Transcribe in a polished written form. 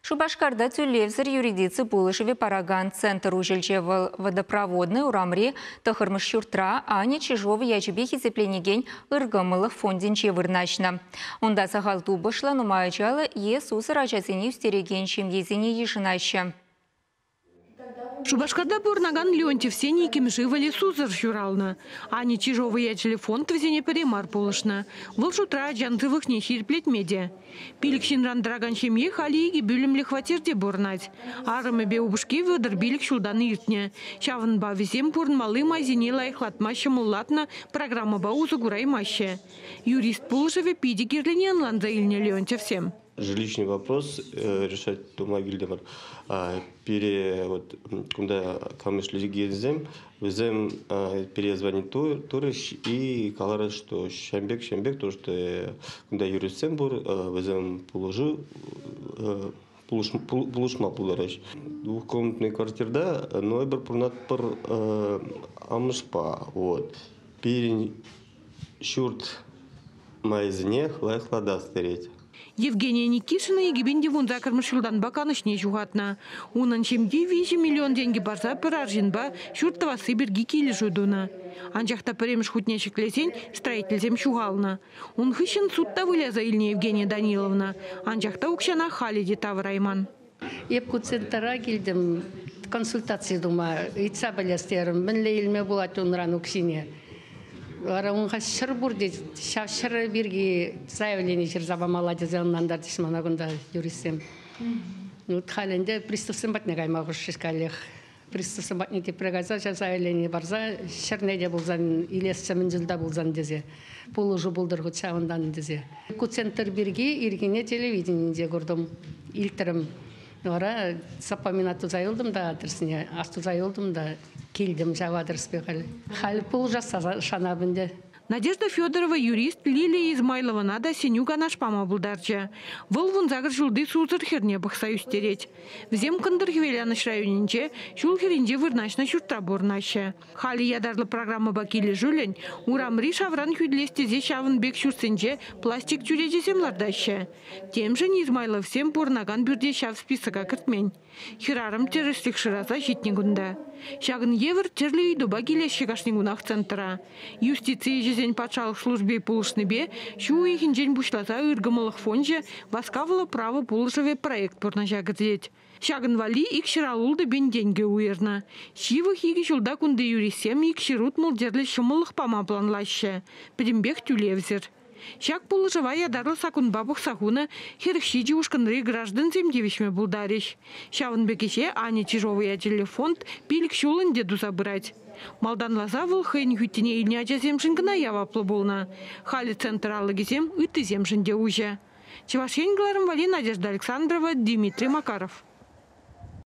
Шупашкарта тӳлевсӗр юридици пулӑшӑвӗ паракан центр уҫӑлчӗ. Вӑл Водопроводный урамри тӑхӑрмӗш ҫуртра Аня Чижова ячӗпе хисепленекен ыркӑмӑллӑх фондӗнче вырнаҫнӑ. Унта сахал тупӑшлӑ, нумай ачаллӑ е сусӑр ачасене ӳстерекен ҫемьесене йышӑнаҫҫӗ. Шупашкарта пурӑнакан Леонтьевсен иккӗмӗш ывӑлӗ сусӑр ҫуралнӑ. Аня Чижова ячӗллӗ фонд вӗсене пӗрре мар пулӑшнӑ. Вӑл шутра ачан сывлӑхне ҫирӗплетме те. Пилӗк ҫынран тӑракан ҫемье халӗ икӗ пӳлӗмлӗ хваттерте пурӑнать. Арӑмӗпе упӑшки 35 ҫултан иртнӗ. Ҫавӑнпа вӗсем пурӑнмалли майсене лайӑхлатма ҫӑмӑллатнӑ программӑпа усӑ кураймаҫҫӗ. Юрист пулӑшӑвӗ питӗ кирлине ӑнланса илнӗ Леонтьевсем. Жилищный вопрос решать тума килтӗмӗр. Пире вот кунта камышлигенсем вӗсем пире звонить турӗҫ и каларӗҫ, что ҫамбек, ҫамбек, то что кунта юристсем пур, вӗсем пулӑшу пулӑшма пултараҫ. Двухкомнатный квартирта, но эпир пурӑнатпӑр амӑшпа. Вот. Пирӗн ҫурт майӗсене лайӑхлатас терет. Евгения Никишина 2018 ҫултанпа канӑҫне ҫухатнӑ. Унӑн ҫемйи 3 миллион тенкӗ парса пӗр арҫынпа ҫурт тӑвасси пирки килӗшӳ тунӑ. Анчах та пӗрремӗш хутне ҫӗклесен строительсем ҫухалнӑ. Ун хыҫҫӑн суд та выляса илнӗ Евгения Даниловна. Анчах та укҫана халӗ те тавӑрайман. Эп ку центра килтӗм консультаци тума, ыйтса пӗлес терӗм, мӗнле илме пулать унран укҫине. Вара унха ҫӗр пур тет, ҫав ҫӗр пирки заявлени ҫырса памалла тесе ӑнлантарчӗҫ мана кунта юристсем. Вот халь ӗнтӗ приставсем патне кайма хушрӗҫ каллех. Приставсем патне тепре кайса ҫав заявление парса ҫӗрне те пулсан илесчӗ мӗн чулта пулсан тесе. Пулӑшу пултӑр хуть ҫавӑнтан тесе. Ку центр пирки ирхине телевиденинче куртӑм, илтрӗм. Вара запоминать туса юлтӑм та адресне, астуса юлтӑм та килтӗм ҫав адреспе халь. Халь пулӑшасса шанап ӗнтӗ. Надежда Федорова юрист Лилия Измайлована та сӗнӳ канаш пама пултарчӗ. Вӑл 18 ҫулти сусӑр хӗрне пӑхса ӳстерет. Вӗсем Кӑнтӑр Хӗвеланӑҫ районӗнче ҫул хӗрринче вырнаҫнӑ ҫуртра пурӑнаҫҫӗ. Халӗ ятарлӑ программӑпа килӗшӳллӗн урамри шавран хӳтӗлес тесе ҫавӑн пек ҫуртсенче пластик чӳречесем лартаҫҫӗ. Темшӗн Измайловсем пурӑнакан пӳрте ҫав списока кӗртмен. Хӗрарӑм тӗрӗслӗх шыраса ҫитнӗ кунта. Ҫакӑн евӗр тӗрлӗ ыйтупа килеҫҫӗ кашни кунах центра. Юстици ӗҫӗсен патшалӑх служби пулӑшнипе ҫу уйӑхӗнчен пуҫласа ыркӑмӑллӑх фончӗ васкавлӑ право пулӑшӑвӗ проект пурнӑҫа кӗртет. Ҫакӑн валли 260 пин тенкӗ уйӑрнӑ. Ҫывӑх икӗ ҫулта кунти юристсем 260 тӗрлӗ ҫӑмӑллӑх пама планлаҫҫӗ. Пӗтӗмпех тӳлевсӗр. Ҫак пулӑшӑва ятарлӑ саккунпа пӑхса хунӑ 47 ушкӑнри граждансем тивӗҫме пултарӗҫ. Ҫавӑн пек ӗҫе Аня Чижова ячӗллӗ фонд 5 ҫул ӗнтӗ туса пырать. Малтанласа вӑл хӑйӗн хӳттине илнӗ ачасемшӗн кӑна яваплӑ пулнӑ. Халӗ центр алӑкӗсем ыттисемшӗн те уҫӑ. Чӑваш Ен кӑларӑм валли Надежда Александрова, Дмитрий Макаров.